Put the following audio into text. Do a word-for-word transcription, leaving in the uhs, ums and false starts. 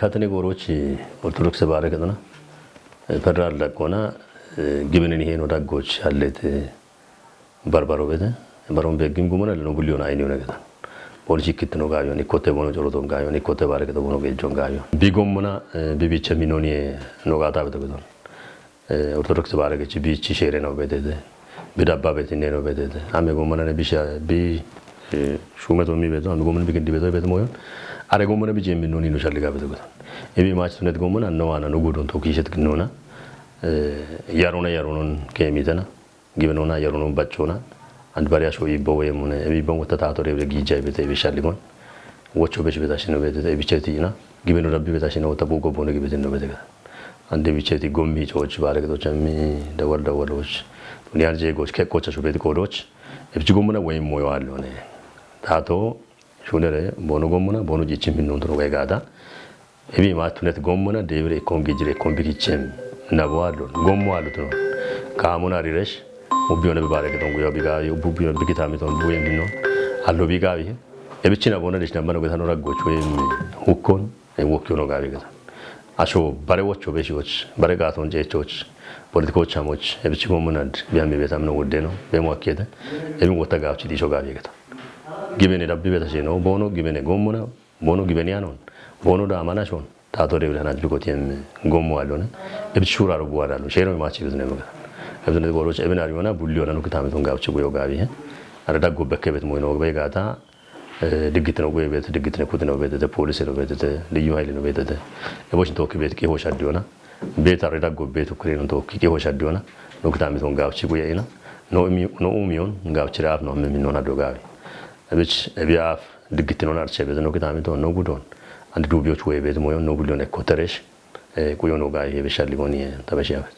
Atene gorochi Orthodox bare kedona, eh, federal dakona, eh, gibenen ihe no daggoch hallet, eh, barbaro bete, baron begim gumana le no bulliona aini ona gedan. Polichi kitno gayon, ikote bono choroton gayon, ikote bare kedo bono gejon gayon. Bi gomona, eh, bi biche minoni, eh, no gata bete gedon. Eh, Orthodox bare kechi bichi shere no betete. Bi dabba beti ne no betete. Ame gomana ne bisha, bi, eh, shumeto mi beto, ame gomana bi kendi beto, beto moyon. Are gomana bi jembi no ni no shalliga beto gedan. Ebi mach tunet gomana no ana no gudon to kishet nona. Eh, yarona yaronon ke mitana. Gibenona yaronon bachona. And bari asho ibo we mune. Ebi bon wata tato re gija bete ebi shalligon. Wocho besh beta shino bete ebi cheti ina. Gibeno rabbi beta shino wata bugo bono gibete no bete gedan. Ande bicheti gommi choch bare kedo chammi dawal dawal och. Duniyar je goch ke kocha shubeti kodoch. Ebi gomona we moyo alone. Tato shunere bono gomona bono jichi minnon to we gada. Ebi ma tunet gomona devre kon gijire kon bikichem. Na bo alon gommo alutun. Kamona riresh. Ubiona bi bare kedo guyo biga ubiona bikitami ton buye minno. Allo biga bi. Ebi china bona dishna mano geta no raggo chwe mi hukkon e wokyo no gabi geta. Asho bare wocho be shoch, bare gaton je choch, politiko chamoch, ebi chigo monad, bi ami beta mno wodeno, be mo akete, ebi wota gabchi disho gabi geta. Gibene dabbi beta sheno, bono gibene gomona, bono gibene anon, bono da mana shon. Tato de wala na jiko tiem gomo alone. Ebi chura ro buara lo, shero ma chi bizne mo. Ebi ne goro che ebi na riona bulli ona no kitami ton gabchi buyo gabi. Ara daggo bekke bet mo no be gata. Eh, diggitino guye beete, diggitino kutino beetete, poolise no beetete, liyyu hayile no beetete. Eboshin tookki beeti qiho shaddiyoona. Beeta reda go beetu kurino tookki qiho shaddiyoona. No kitami ton gawchi guye ina. No umi, no umiyon gawchi raaf no amme minnon haddo gawi. Ebich ebi aaf diggitino narche beete no kitami ton no gudon. And dubiyoch guye beete moyon no guliyon ekko teresh. Eh, kuyo no gawi ebi shalligoni, eh, tabeshi abet.